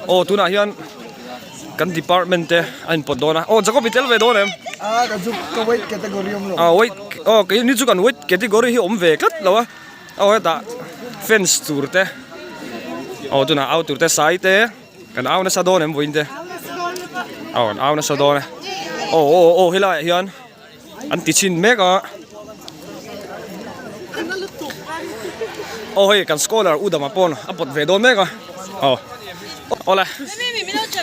Aw tunah hian kan department te a inpawt dawn a. Aw Jacob i tel ve dawn em? A ka chu ka weight category awm lo. A weight aw kei ni chu kan weight category hi awm ve tlat lo a. Aw hetah fence tur te aw tunah au tur te sai te kan au nasa dawn em vawiin te. Aw an au nasa dawn e. Aw aw aw helaiah hian. An ti chhin mek a. Aw hei kan scholar U Dama pawn a pawt ve dawn mek a. Aw awle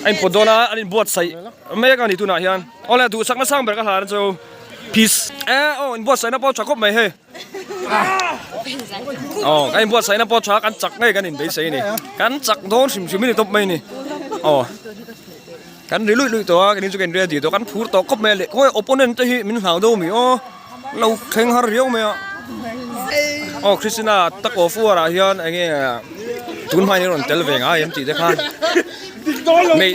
a inpawt dawn a an inbuatsaih mek a ni tunah hian. Awle duhsakna sang ber ka hlan chu peace e aw inbuatsaihna pawh a tha khawp mai hei. Aw kan inbuatsaihna pawh a tha kan chak ngei kan inbeisei a ni. Kan chak dawn hrim hrim a ni tawp mai a ni. Aw. Kan ri luih luih tawh a, keini chu kan ready tawh, kan phur tawh khawp mai a leh khawi opponent te hi min hlau deuh mi aw, lo thleng har riau mai a. Aw Christina tak aw fuar ah hian enge tun hma in a rawn tel ve ngai em tih te khan mei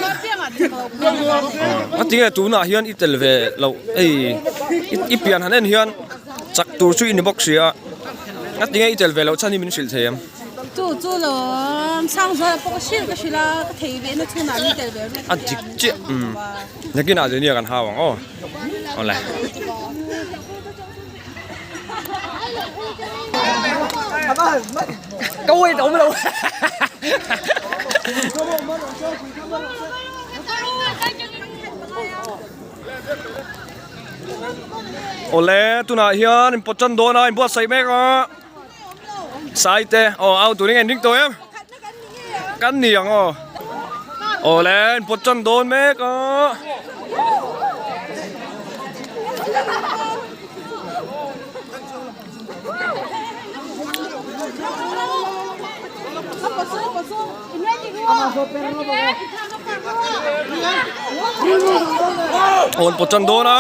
a tinge tunah hian i tel ve loh hei i pian han en hian chak tur chu i ni bawk si a, a tinge i tel ve loh chhan hi min hrilh thei em? Chu chu lawm Sangzuala pawh ka hrilh ka hrilh a ka thei ve na chhunah min tel ve ruk A dik chiah umm nakinah Dania kan hau ang aw awle. Ka wait awm lo Awle tunah hian inpawt tan dawn a inbuatsaih mek a. Sai te aw au turin a inring tawh em kan ni ang aw aw le in pawt tan dawn mek a aw in pawt tan dawn a.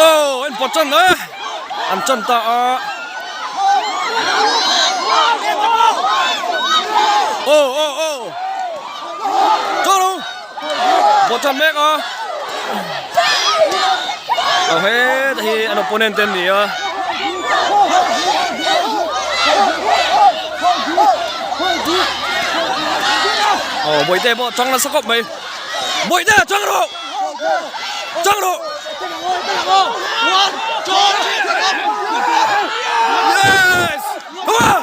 Oh, an pawt tan a an tan ta a oh oh oh cho đâu pawt tan mek a oh he hi an opponent te an ni a oh bawihte pawh tang nasa khawp mai bawihte tang rawh Chang rawh! Yes! Come on!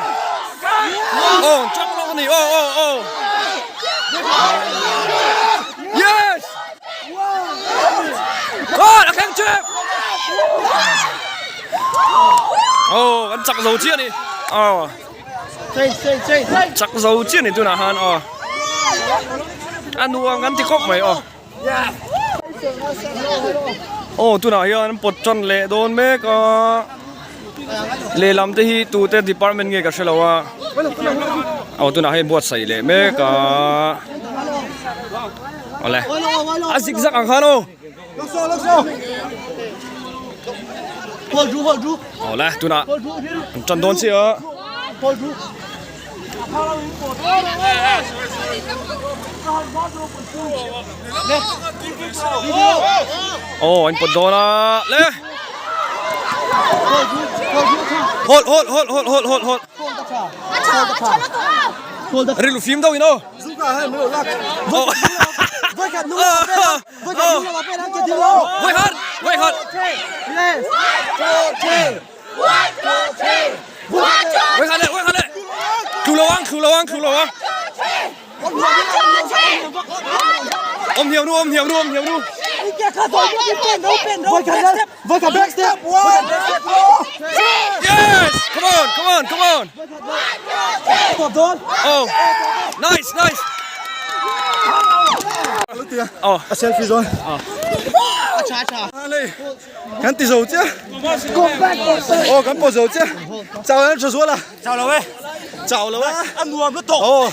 Oh, chang rawh ni. Oh, oh, oh. Yes! Oh, a kheng chep! Oh, an chak zo chiah ni. Oh. Chak zo chiah ni tunah han oh. A nuam kan ti khawp mai oh. Aw tunah hian an pawt tan leh dawn mek a lehlam te hi tute department nge ka hrelo a aw tunah hian buatsaih leh mek a awle a zig zag ang khan aw awle tunah an tan dawn chiah a. Aw an pawt dawn a le hawlh hawlh hawlh hawlh hawlh hawlh hawlh rilru fim deuh in aw Vawikhat vawikhat Vawikhat leh vawikhat leh Thlu lo ang thlu lo ang thlu lo ang Awm hniam nu awm hniam nu awm hniam nu Yes come on come on come on Oh nice nice Oh a selfie zawn Kan ti zo chiah. Aw kan pawh zo chiah. Chau an tha zual a. Chau lo e. Chau lo e. A nuam lutuk. Aw.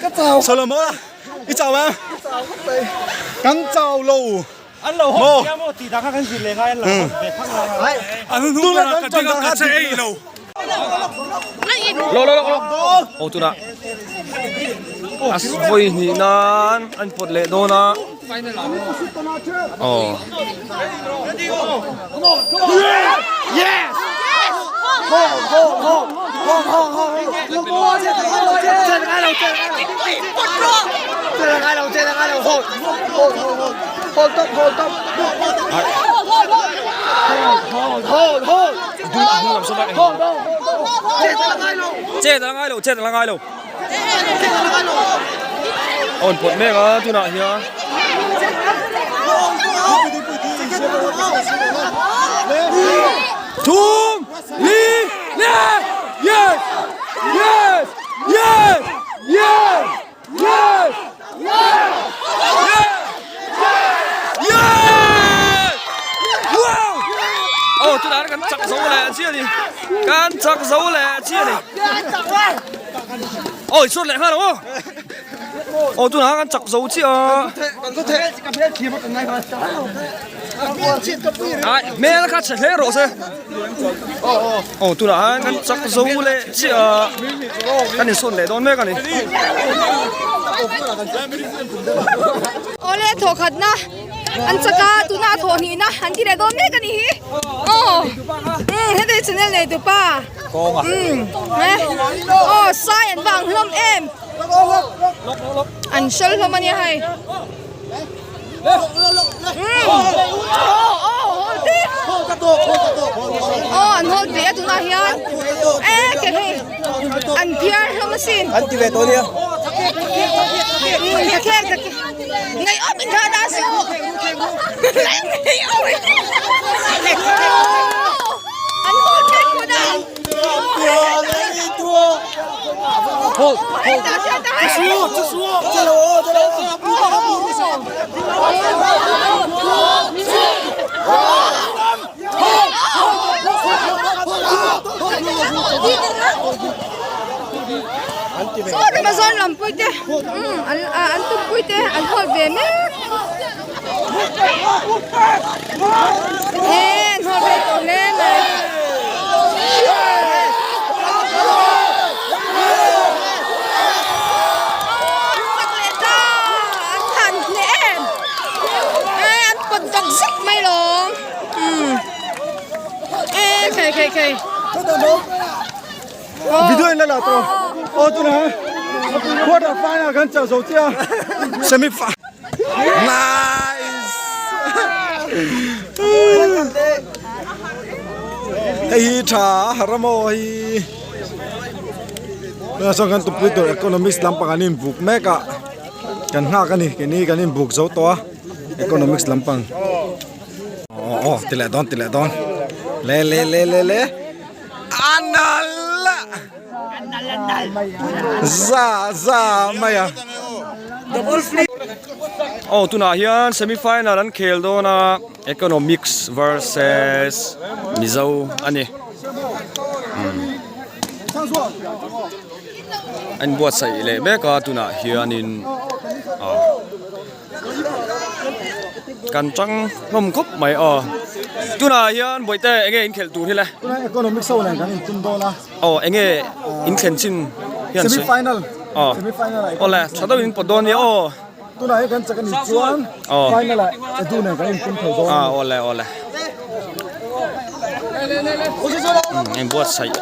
Ka chau. Chau lo maw la. I chau em? Kan chau lo. An lo hawt sia maw tih dang kha kan zir leh ngai an lo hawt ve phak lai. An hun hun ka ding a ka che ei lo. Lo lo lo. Aw tunah a vawi hnih nan an pawt leh dawn a. Aw. Yes! Chet a ngai lo chet a ngai lo awn pawt mek a tunah hian thum li le yes yes yes yes yes yes yes wow oh tunah hian kan chak zo leh chiah a ni kan chak zo leh chiah a ni Ôi suốt lại hơn đúng không? Ồ tôi nói ăn chọc dấu chị ạ. Ai, mẹ nó khát sẽ thế rồi xe. Ồ tôi nói ăn chọc dấu lệ chị ạ. Cái này suốt lệ đón mẹ cái này. Ole thawh khatna an chak a tuna thawh hnihna an ti leh dawn mek a nih hi aw umm heti channel nei tu pa umm he aw sai an vang hlawm em an hral hlawm a nia hei umm aw aw hawl te aw an hawl teh a tunah hian e ke hei an phiar hlawm asin an ti ve tawh nia umm ta khek ta khek Ngày ốp mình thơ đa số. Ngày ốp mình. Anh hôn cái cô đà. Hôn, hôn. Chú chú chú. Chơi lâu, chơi lâu. Saw Amazon lam pui te umm an ah an tum pui te an hawl ve mek he an hawl ve tawh hle mai. Chak leh ta an than hneh em e an pawt vak zet mai lawm umm e khei khei khei. Video in la la tawh aw tuna quarter final kan chauh zo chiah a semi final nice hei hi tha a har a maw hei tunah chuan kan tupui tur economics lampang an inbuk mek a kan nghak a ni keini kan inbuk zo tawh a economics lampang aw aw ti leh dawn ti leh dawn le le le le le. A nal a za za mai a. Aw tunah hian semi final an khel dawn a economics versus Mizo a ni an buatsaih leh mek a tunah hianin aw. Kan tang hlawm khawp mai aw. Tunah hian bawihte enge inkhelh tur hi le? Tunah economics ho nen kan intum dawn a. Aw enge inthlen chin hian semi final. Aw. Semi final ah. Aw le tha deuhin in pawt dawn nia aw. Tunah hian kan chak a nih chuan final ah edu nen kan intum thei dawn a ni. Aw le aw le. Inbuatsaih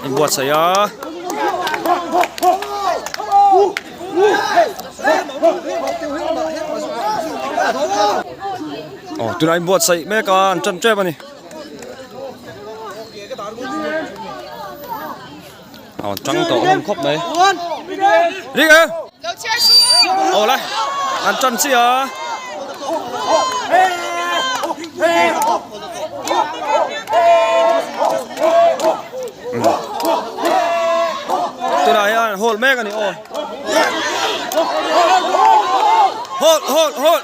inbuatsaih a. Aw tunah in buatsaih mek a an tan tep a ni aw tang tawh hlawm khawp mai ring e aw le an tan chiah a. Tunah hian hawl mek a ni aw. Hawl hawl hawl.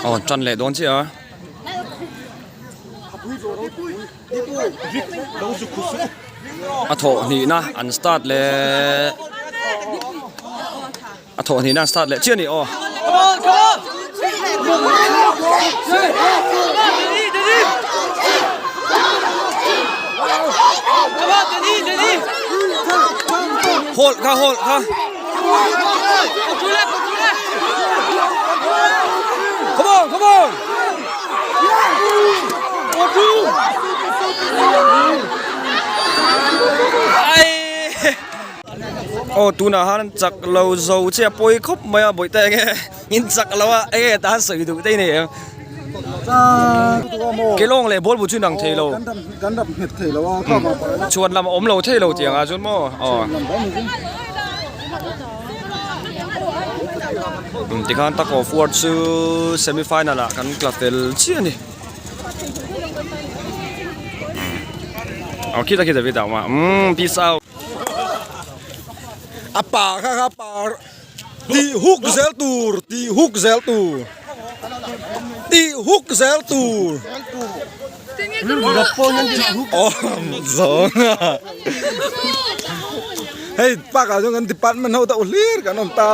Aw tan leh dawn chiah a. A thawh hnihna an start leh a thawh hnihna an start leh chiah a ni aw. Hawlh kha hawlh kha. Come on, come on. Aw tunah han chak lo zo che a pawi khawp mai a bawihte enge in chak lo a enge tan sawi duh te i nei em kelawng leh ball bu chu inang thei lo chhuan lam a awm lo thei lo tiang ah chuan maw aw tikhan tak of war chu semi final ah kan tla fel chiah a ni. Aw khita khi David a awm a umm peace out. A pa kha kha pa tih huk zel tur tih huk zel tur tih huk zel tur aw zawng a hei park ah chuan kan department ho deuh hlir kan awm ta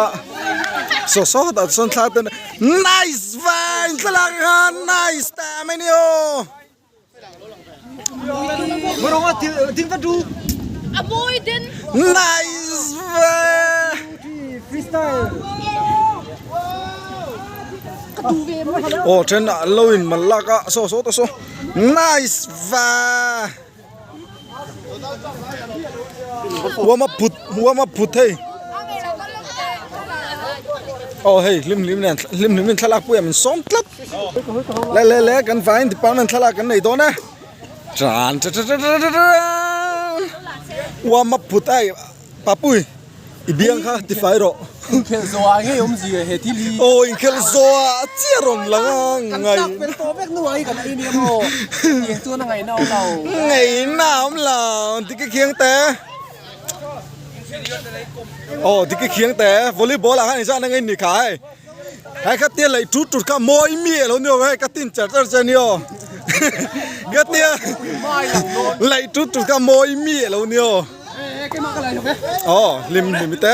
saw saw tah chuan thla ten nice vai thlalak kha nice ta mai ni aw. Nice ve. Aw then ah lo in mal lak a saw saw ta saw nice ve. Huam a phut huam a phut hei aw hei hlim hlim nen hlim hlim in thlalak pui a min sawm tlat le le le kan vaiin department thlalak kan nei dawn e tan ta ta ta ta ta huam a phut a papui. I biang kha ti fai rawh. Inkhelh zawh ah nge awmzia he thil hi. Aw inkhelh zawh ah chiah rawn lang a ngai. Kan tlak fel tawh vek hnuah hi kan ei nia maw. Tiang chuan a ngaihna awm lo. Ngaihna awm lo Diki Khiang te. Aw Diki Khiang te volleyball ah khan inzah na ngei ni kha hei. Hei kha tia lei tut tut kha mawi mi alo ni aw hei ka tin char char che ni aw. Ka tia lei tut tut kha mawi mi alo ni aw. Aw hlim hlim te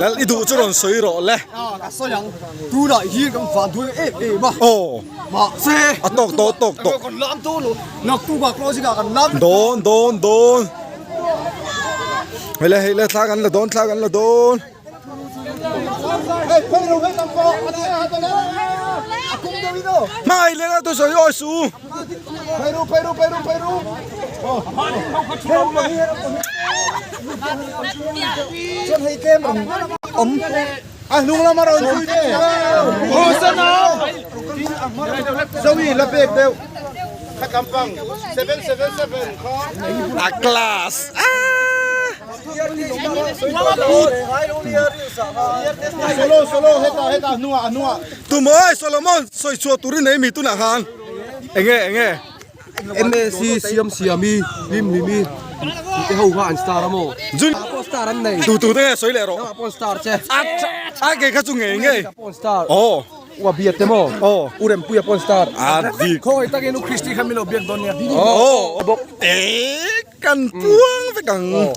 lal i duh chu rawn sawi rawh le ka sawi ang tunah hian kan van duai em em a aw mahse a tawk tawh tawk tawh kan lam dawn lo naktuk ah closing ah kan lam dawn dawn dawn hei le hei le thla kan la dawn thla kan la dawn Hmai leh la tu sawi awi su. A class. Ah. Tumawi Solomon sawi chhuah turin nei mi tunah khan enge enge MAC siam siami hlim hlimi te ho kha an star a maw Jun pawh star an nei tu tu te nge sawi leh rawh nangah pawh star che a a ke kha chu ngei ngei pawh star aw ua biate maw aw u Rempuia pawh star a dik khawngaih takin u Christy kha min lo biak dawn nia aw bawk e Kan puang vek ang.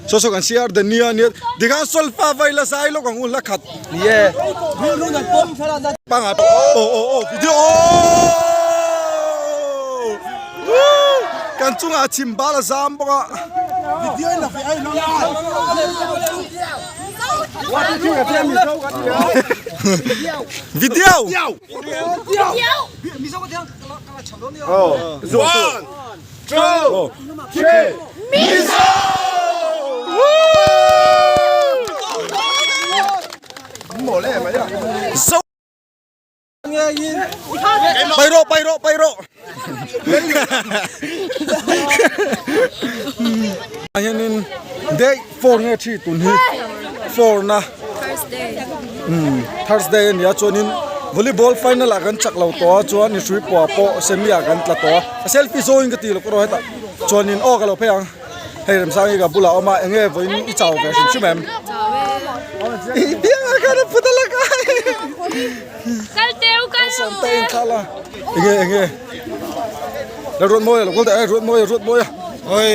Saw saw kan siar den nia nia tikhan solfa vai la zai lawk ang u hla khat. Ni e. Panga aw aw aw video aw kan chungah chim bal a zam bawk a. Video. Pai rawh pai rawh pai rawh hianin day four nge thi tun hi four na Thursday a nia chuanin volleyball final ah kan chak lo tawh a chuan i hrui pawh pawh semi ah kan tla tawh a selfie zawngin ka ti lo erawh hetah chuanin aw ka lo phei ang hei Remsangi ka bulah a awm a enge vawiin i chau ve hrim hrim em i biang ah khan a phut a la kai kal teu kal enge enge. La ruat mawi a lo kal teh e ruat mawi a ruat mawi a. Oi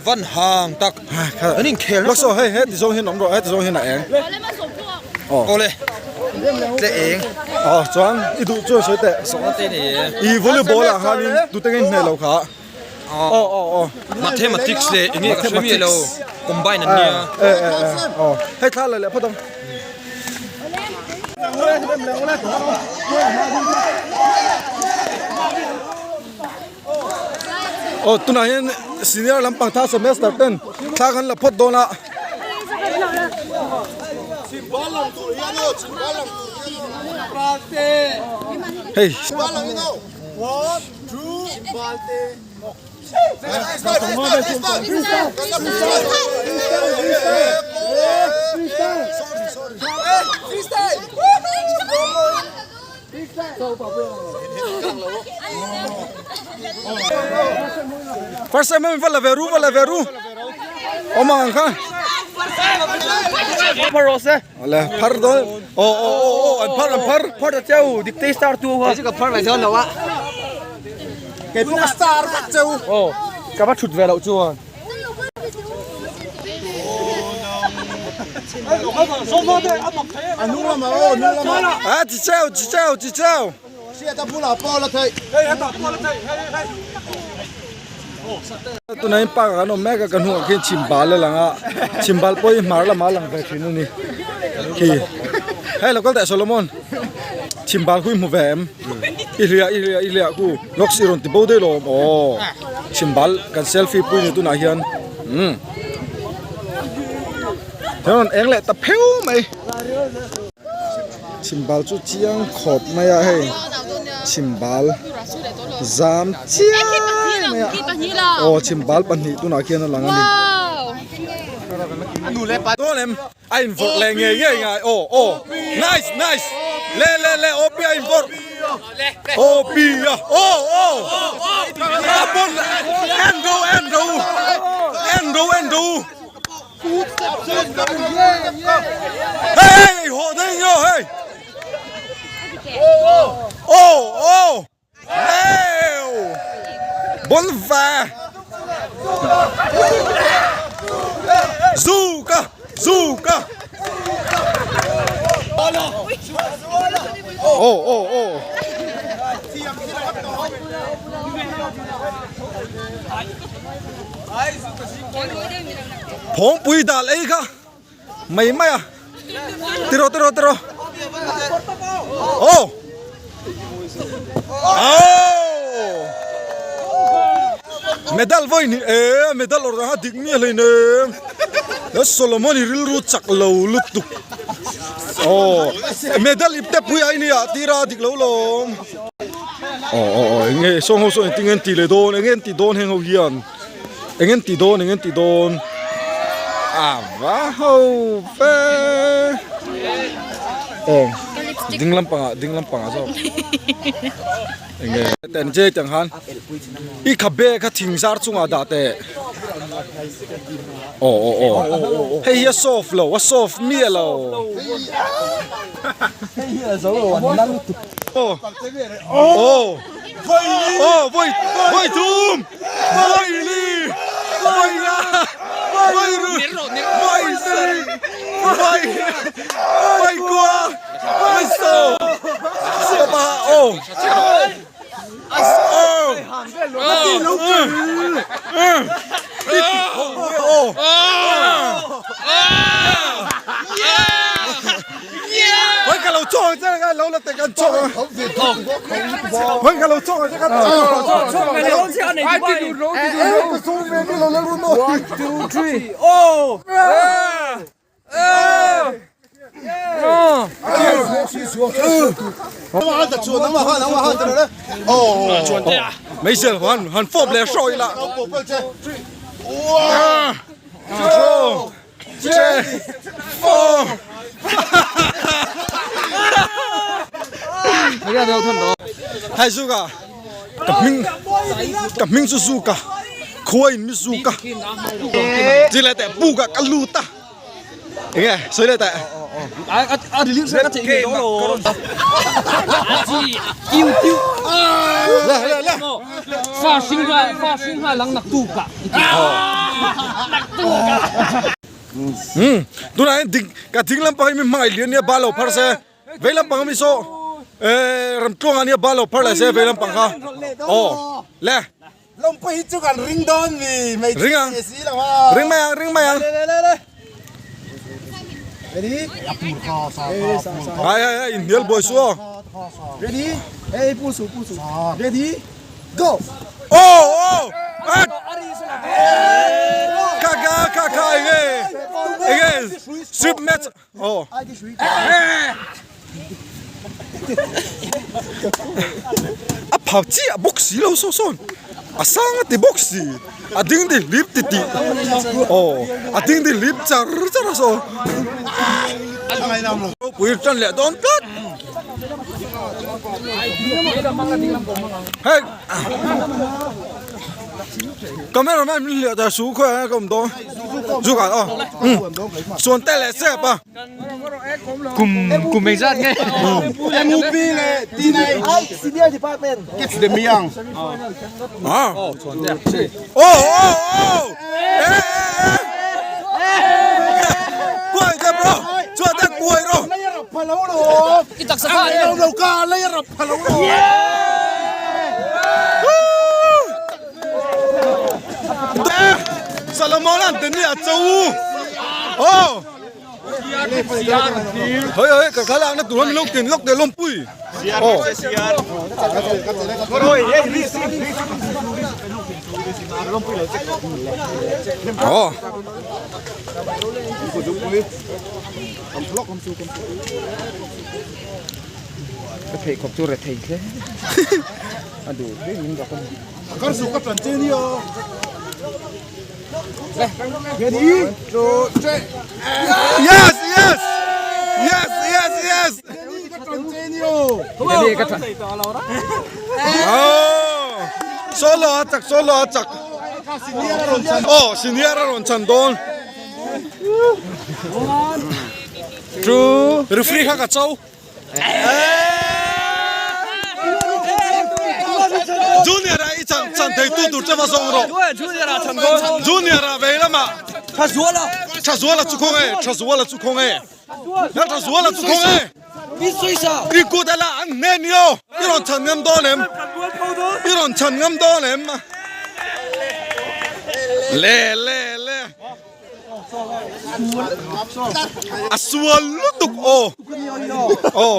van hang tak. An inkhel Lawk saw hei heti zawng hian awm rawh heti zawng hian a eng. Awle tle eng. Aw chuan i duh chuan sawi teh. Sawhna te ni e. I volleyball ah khanin tute nge hneh lo kha. Aw aw aw. Mathematics leh enge ka hre miah lo combine an nia. E e e aw hei thla leh leh phawt ang. Aw tunah hian senior lampang thla semester ten thla kan la phawt dawn a. Hei. First time va la ve ru va la ve ru awm ang kha Phar rawh se le phar dawn aw aw aw aw an phar an phar phar ta cheu dik te star tu kha ka phar mai dawn lo a kei pawh ka star vek cheu aw ka va thut ve loh chuan A chi cheu chi cheu chi cheu. Tunah hian park ah kan awm mek a ka hnungah khian chhimbal a lang a chhimbal pawh hi hmar lamah a lang ve thin a ni khi hei lo kal teh Solomon chhimbal khu i hmu ve em i hliah i hliah i hliah khu lawk si rawn ti bo daih lawm aw chhimbal kan selfie pui ni tunah hian umm he rawn eng leh ta pheu mai chhimbal chu chiang khawp mai a hei chhimbal zam chiai mai a aw chhimbal pahnih tunah khian a lang a ni dawn em a invawrh leh ngei ngei ngai aw aw nice nice le le le op a invawrh op a aw aw a bon en ro en ro en ro en ro hey haw daih nge hei aw aw Bon ve Zuka Zuka Oh oh oh Phawngpui dal ei kha mai mai a tiro tiro tiro oh oh medal voi ni e medal or ha dik mi hlei ne la solomon i rilru chak lo lutuk oh medal ip te pui ai nia tira dik lo lom oh oh oh enge song ho so engtin nge an ti leh dawn enge an ti dawn heng ho hian Eng en ti dawn eng en ti dawn a va ho ve aw ding lampangah ding lampangah zawk eng nge ten che tiang khan i khabe kha thing zar chungah dah teh aw aw aw hei hi a soft lo a soft miah lo aw aw aw vawi vawi thum. Vawi vawi nga vawi ru vawi sarih vawi vawi kua vawi sawm sawma aw aw Hoi ka lo chawng che ka lo la te kan chawng a. Hoi ka lo chawng che ka chawng. Chawng me lo che nei Dubai. Ka chawng ve ni lo la ru no. 1 2 3 oh. Mấy giờ hoàn hoàn phốp lẹ rồi là. Che fo. Hai Zuka ka hming ka hming chu Zuka khua in mi Zuka chi le teh pu ka ka lut a enge sawi le teh. A release ka thei ngei lo. Le le le. Fa hring ha fa hring ha lang nak tu ka. Nak tu ka. Hmm. Tunah hian ding ka ding lampang hi mi hmangaih lian nia bal lo phar se. Vei lampang ami saw eh ramtluang ah nia bal lo phar leh se vei lampang kha. Aw. Le. Lawmpui hi chu kan ring dawn mi Ring ang. Ring mai ang ring mai ang. Ready? Hai hai hai inhnial buai su aw. Ready? Hey pu su pu su. Ready? Go. Aw aw. Kha kha kha kha enge enge strip match aw. A phau chiah bawk si lo saw sawn a sang a ti bawk si a ding di hlip ti tih aw a ding di hlip char char a saw ropui tan leh dawn tlat hei camera man min hliah ta su khawiah ka awm dawn zu khan aw chuan te leh sep a. Kum kum engzat nge? MUP leh TNH Senior Department Kids the Miang. Ah. Oh, oh, oh. Eh, eh, eh. Kuai te bro. Chuan te kuai ro. Lei rap phalo lo. I taksa kha Lo lo ka lei rap phalo lo. Solomon an teni a cho oh hei hei ka khala na tur lok tin lok te lom pui oh oh Ka thei khawp chu rethei hle a duh hle min rawk a ni. Kar su ka tlan che ni aw. Ready? Two, three. Yes, yes. Yes, yes, yes. Ka tlan che ni aw. Ready ka tlan. Oh. Solo a chak, solo a chak. Oh, senior a rawn chan dawn. Two. Referee kha ka cho. Junior a i chan chan thei tu tur che va zawng rawh. Junior a vei lamah Tha zuala chu khawng e Tha zuala chu khawng e Lal Tha zuala chu khawng e I kut a la an hne ni aw I rawn chhan ngam dawn em I rawn chhan ngam dawn em Le le le A sual lutuk aw aw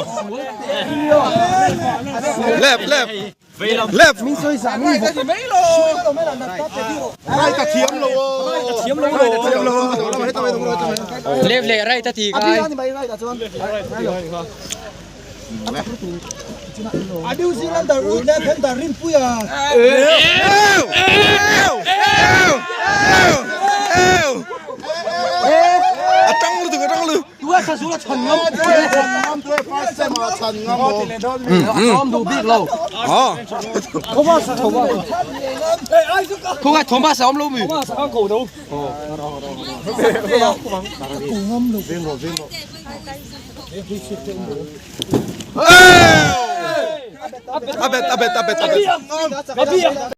lep lep lep Left leh right a ti kai. A tang lutuk a tang lutuk. A bet a bet a bet a bet.